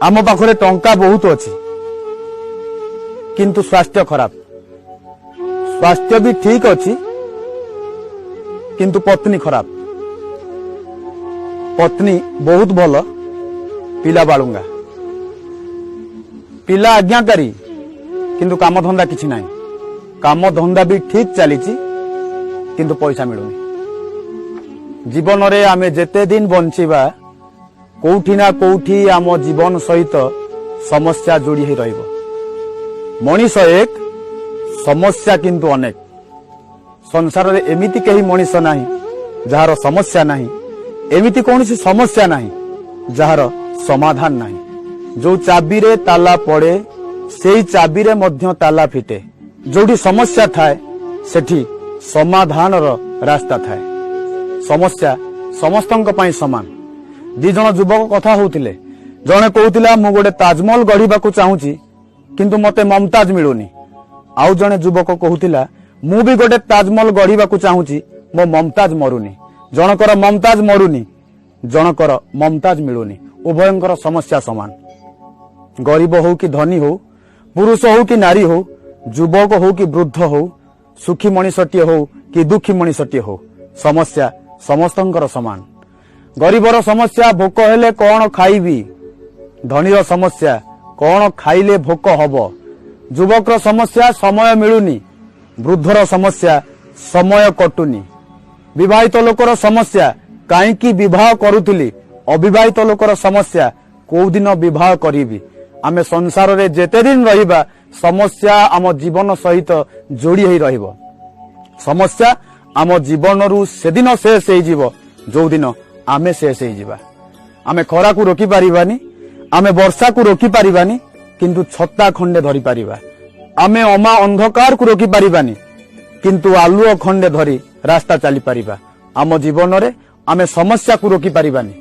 ଆମ ପାଖରେ ଟଙ୍କା ବହୁତ ଅଛି, କିନ୍ତୁ ସ୍ୱାସ୍ଥ୍ୟ ଖରାପ। ସ୍ୱାସ୍ଥ୍ୟ ବି ଠିକ ଅଛି, କିନ୍ତୁ ପତ୍ନୀ ଖରାପ। ପତ୍ନୀ ବହୁତ ଭଲ, ପିଲା ବାଳୁଙ୍ଗା। ପିଲା ଆଜ୍ଞାକାରୀ, କିନ୍ତୁ କାମଧନ୍ଦା କିଛି ନାହିଁ। କାମ ଧନ୍ଦା ବି ଠିକ ଚାଲିଛି, କିନ୍ତୁ ପଇସା ମିଳୁନି। ଜୀବନରେ ଆମେ ଯେତେ ଦିନ ବଞ୍ଚିବା, କୋଉଠି ନା କୋଉଠି ଆମ ଜୀବନ ସହିତ ସମସ୍ୟା ଯୋଡ଼ି ହେଇ ରହିବ। ମଣିଷ ଏକ, ସମସ୍ୟା କିନ୍ତୁ ଅନେକ। ସଂସାରରେ ଏମିତି କେହି ମଣିଷ ନାହିଁ ଯାହାର ସମସ୍ୟା ନାହିଁ। ଏମିତି କୌଣସି ସମସ୍ୟା ନାହିଁ ଯାହାର ସମାଧାନ ନାହିଁ। ଯୋଉ ଚାବିରେ ତାଲା ପଡେ, ସେଇ ଚାବିରେ ମଧ୍ୟ ତାଲା ଫିଟେ। ଯୋଉଠି ସମସ୍ୟା ଥାଏ, ସେଠି ସମାଧାନର ରାସ୍ତା ଥାଏ। ସମସ୍ୟା ସମସ୍ତଙ୍କ ପାଇଁ ସମାନ। ଦି ଜଣ ଯୁବକ କଥା ହଉଥିଲେ। ଜଣେ କହୁଥିଲା, "ମୁଁ ଗୋଟେ ତାଜମହଲ ଗଢିବାକୁ ଚାହୁଁଛି, କିନ୍ତୁ ମତେ ମମତାଜ ମିଳୁନି।" ଆଉ ଜଣେ ଯୁବକ କହୁଥିଲା, "ମୁଁ ବି ଗୋଟେ ତାଜମହଲ ଗଢିବାକୁ ଚାହୁଁଛି, ମୋ ମମତାଜ ମରୁନି।" ଜଣକର ମମତାଜ ମରୁନି, ଜଣକର ମମତାଜ ମିଳୁନି। ଉଭୟଙ୍କର ସମସ୍ୟା ସମାନ। ଗରିବ ହଉ କି ଧନୀ ହଉ, ପୁରୁଷ ହଉ କି ନାରୀ ହଉ, ଯୁବକ ହଉ କି ବୃଦ୍ଧ ହଉ, ସୁଖୀ ମଣିଷଟିଏ ହଉ କି ଦୁଃଖୀ ମଣିଷଟିଏ ହଉ, ସମସ୍ୟା ସମସ୍ତଙ୍କର ସମାନ। ଗରିବର ସମସ୍ୟା, ଭୋକ ହେଲେ କଣ ଖାଇବି? ଧନୀର ସମସ୍ୟା, କଣ ଖାଇଲେ ଭୋକ ହବ? ଯୁବକର ସମସ୍ୟା, ସମୟ ମିଳୁନି। ବୃଦ୍ଧର ସମସ୍ୟା, ସମୟ କଟୁନି। ବିବାହିତ ଲୋକର ସମସ୍ୟା, କାହିଁକି ବିବାହ କରୁଥିଲି? ଅବିବାହିତ ଲୋକର ସମସ୍ୟା, କୋଉଦିନ ବିବାହ କରିବି? ଆମେ ସଂସାରରେ ଯେତେ ଦିନ ରହିବା, ସମସ୍ୟା ଆମ ଜୀବନ ସହିତ ଯୋଡି ହେଇ ରହିବ। ସମସ୍ୟା ଆମ ଜୀବନରୁ ସେଦିନ ଶେଷ ହେଇଯିବ, ଯୋଉଦିନ ଆମେ ଶେଷ ହେଇଯିବା। ଆମେ ଖରାକୁ ରୋକି ପାରିବାନି, ଆମେ ବର୍ଷାକୁ ରୋକି ପାରିବାନି, କିନ୍ତୁ ଛତା ଖଣ୍ଡେ ଧରି ପାରିବା। ଆମେ ଅମା ଅନ୍ଧକାରକୁ ରୋକି ପାରିବାନି, କିନ୍ତୁ ଆଲୁଅ ଖଣ୍ଡେ ଧରି ରାସ୍ତା ଚାଲିପାରିବା। ଆମ ଜୀବନରେ ଆମେ ସମସ୍ୟାକୁ ରୋକି ପାରିବାନି,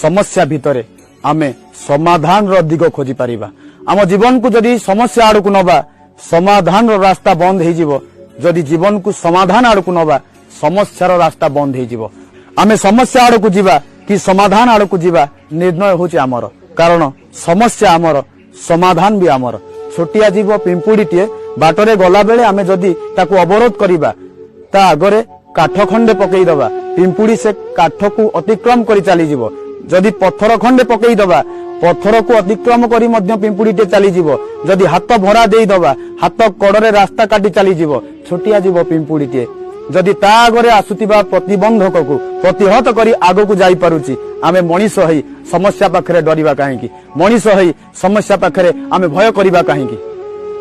ସମସ୍ୟା ଭିତରେ ଆମେ ସମାଧାନର ଦିଗ ଖୋଜି ପାରିବା। ଆମ ଜୀବନକୁ ଯଦି ସମସ୍ୟା ଆଡକୁ ନବା, ସମାଧାନର ରାସ୍ତା ବନ୍ଦ ହେଇଯିବ। ଯଦି ଜୀବନକୁ ସମାଧାନ ଆଡକୁ ନବା, ସମସ୍ୟାର ରାସ୍ତା ବନ୍ଦ ହେଇଯିବ। ଆମେ ସମସ୍ୟା ଆଡକୁ ଯିବା କି ସମାଧାନ ଆଡକୁ ଯିବା, ନିର୍ଣ୍ଣୟ ହଉଛି ଆମର। କାରଣ ସମସ୍ୟା ଆମର, ସମାଧାନ ବି ଆମର। ଛୋଟିଆ ଜୀବ ପିମ୍ପୁଡିଟିଏ ବାଟରେ ଗଲାବେଳେ ଆମେ ଯଦି ତାକୁ ଅବରୋଧ କରିବା, ତା ଆଗରେ କାଠ ଖଣ୍ଡେ ପକେଇଦବା, ପିମ୍ପୁଡି ସେ କାଠକୁ ଅତିକ୍ରମ କରି ଚାଲିଯିବ। ଯଦି ପଥର ଖଣ୍ଡେ ପକେଇଦବା, ପଥରକୁ ଅତିକ୍ରମ କରି ମଧ୍ୟ ପିମ୍ପୁଡିଟିଏ ଚାଲିଯିବ। ଯଦି ହାତ ଭରା ଦେଇଦବା, ହାତ କଡରେ ରାସ୍ତା କାଟି ଚାଲିଯିବ। ଛୋଟିଆ ଜୀବ ପିମ୍ପୁଡିଟିଏ ଯଦି ତା ଆଗରେ ଆସୁଥିବା ପ୍ରତିବନ୍ଧକକୁ ପ୍ରତିହତ କରି ଆଗକୁ ଯାଇପାରୁଛି, ଆମେ ମଣିଷ ହେଇ ସମସ୍ୟା ପାଖରେ ଡରିବା କାହିଁକି? ମଣିଷ ହେଇ ସମସ୍ୟା ପାଖରେ ଆମେ ଭୟ କରିବା କାହିଁକି?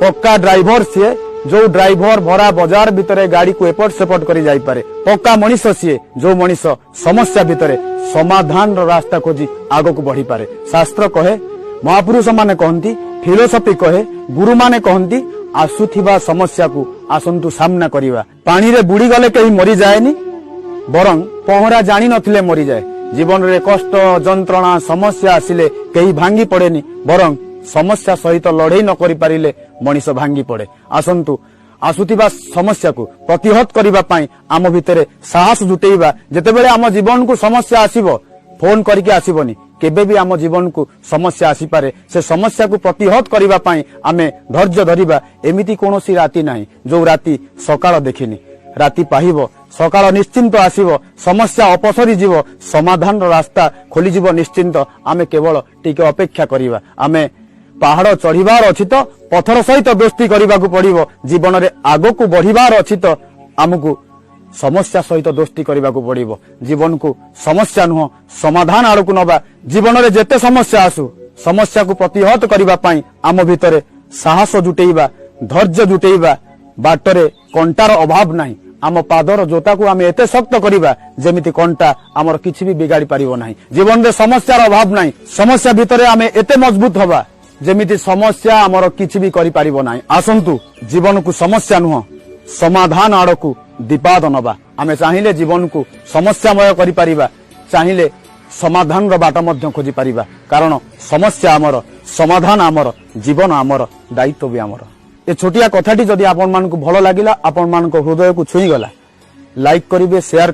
ପକ୍କା ଡ୍ରାଇଭର ସିଏ, ଯୋଉ ଡ୍ରାଇଭର ଭରା ବଜାର ଭିତରେ ଗାଡିକୁ ଏପଟ ସେପଟ କରି ଯାଇପାରେ। ପକ୍କା ମଣିଷ ସିଏ, ଯୋଉ ମଣିଷ ସମସ୍ୟା ଭିତରେ ସମାଧାନର ରାସ୍ତା ଖୋଜି ଆଗକୁ ବଢିପାରେ। ଶାସ୍ତ୍ର କହେ, ମହାପୁରୁଷ ମାନେ କହନ୍ତି, ଫିଲୋସଫି କହେ, ଗୁରୁମାନେ କହନ୍ତି, ଆସୁଥିବା ସମସ୍ୟାକୁ ଆସନ୍ତୁ ସାମ୍ନା କରିବା। ପାଣିରେ ବୁଡିଗଲେ କେହି ମରିଯାଏନି, ବରଂ ପହଁରା ଜାଣିନଥିଲେ ମରିଯାଏ। ଜୀବନରେ କଷ୍ଟ, ଯନ୍ତ୍ରଣା, ସମସ୍ୟା ଆସିଲେ କେହି ଭାଙ୍ଗି ପଡେନି, ବରଂ ସମସ୍ୟା ସହିତ ଲଢେଇ ନ କରିପାରିଲେ ମଣିଷ ଭାଙ୍ଗି ପଡେ। ଆସନ୍ତୁ, ଆସୁଥିବା ସମସ୍ୟାକୁ ପ୍ରତିହତ କରିବା ପାଇଁ ଆମ ଭିତରେ ସାହସ ଜୁଟେଇବା। ଯେତେବେଳେ ଆମ ଜୀବନକୁ ସମସ୍ୟା ଆସିବ, ଫୋନ କରିକି ଆସିବନି। କେବେ ବି ଆମ ଜୀବନକୁ ସମସ୍ୟା ଆସିପାରେ, ସେ ସମସ୍ୟାକୁ ପ୍ରତିହତ କରିବା ପାଇଁ ଆମେ ଧୈର୍ଯ୍ୟ ଧରିବା। ଏମିତି କୌଣସି ରାତି ନାହିଁ ଯୋଉ ରାତି ସକାଳ ଦେଖିନି। ରାତି ପାହିବ, ସକାଳ ନିଶ୍ଚିନ୍ତ ଆସିବ। ସମସ୍ୟା ଅପସରି ଯିବ, ସମାଧାନର ରାସ୍ତା ଖୋଲିଯିବ ନିଶ୍ଚିନ୍ତ। ଆମେ କେବଳ ଟିକେ ଅପେକ୍ଷା କରିବା। ଆମେ ପାହାଡ ଚଢିବାର ଅଛି ତ ପଥର ସହିତ ଦୋସ୍ତି କରିବାକୁ ପଡିବ। ଜୀବନରେ ଆଗକୁ ବଢିବାର ଅଛି ତ ଆମକୁ ସମସ୍ୟା ସହିତ ଦୋସ୍ତି କରିବାକୁ ପଡିବ। ଜୀବନକୁ ସମସ୍ୟା ନୁହଁ, ସମାଧାନ ଆଡକୁ ନବା। ଜୀବନରେ ଯେତେ ସମସ୍ୟା ଆସୁ, ସମସ୍ୟାକୁ ପ୍ରତିହତ କରିବା ପାଇଁ ଆମ ଭିତରେ ସାହସ ଜୁଟେଇବା, ଧୈର୍ଯ୍ୟ ଜୁଟେଇବା। ବାଟରେ କଣ୍ଟାର ଅଭାବ ନାହିଁ। ଆମ ପାଦର ଜୋତାକୁ ଆମେ ଏତେ ଶକ୍ତ କରିବା, ଯେମିତି କଣ୍ଟା ଆମର କିଛି ବି ବିଗାଡି ପାରିବ ନାହିଁ। ଜୀବନରେ ସମସ୍ୟାର ଅଭାବ ନାହିଁ। ସମସ୍ୟା ଭିତରେ ଆମେ ଏତେ ମଜବୁତ ହବା, ଯେମିତି ସମସ୍ୟା ଆମର କିଛି ବି କରିପାରିବ ନାହିଁ। ଆସନ୍ତୁ, ଜୀବନକୁ ସମସ୍ୟା ନୁହଁ, ସମାଧାନ ଆଡକୁ ଦିପାଦ ନବା। ଆମେ ଚାହିଁଲେ ଜୀବନକୁ ସମସ୍ୟାମୟ କରିପାରିବା, ଚାହିଁଲେ ସମାଧାନର ବାଟ ମଧ୍ୟ ଖୋଜିପାରିବା। କାରଣ ସମସ୍ୟା ଆମର, ସମାଧାନ ଆମର, ଜୀବନ ଆମର, ଦାୟିତ୍ୱ ବି ଆମର। ଏ ଛୋଟିଆ କଥାଟି ଯଦି ଆପଣମାନଙ୍କୁ ଭଲ ଲାଗିଲା, ଆପଣମାନଙ୍କ ହୃଦୟକୁ ଛୁଇଁଗଲା, ଲାଇକ୍ କରିବେ, ସେୟାର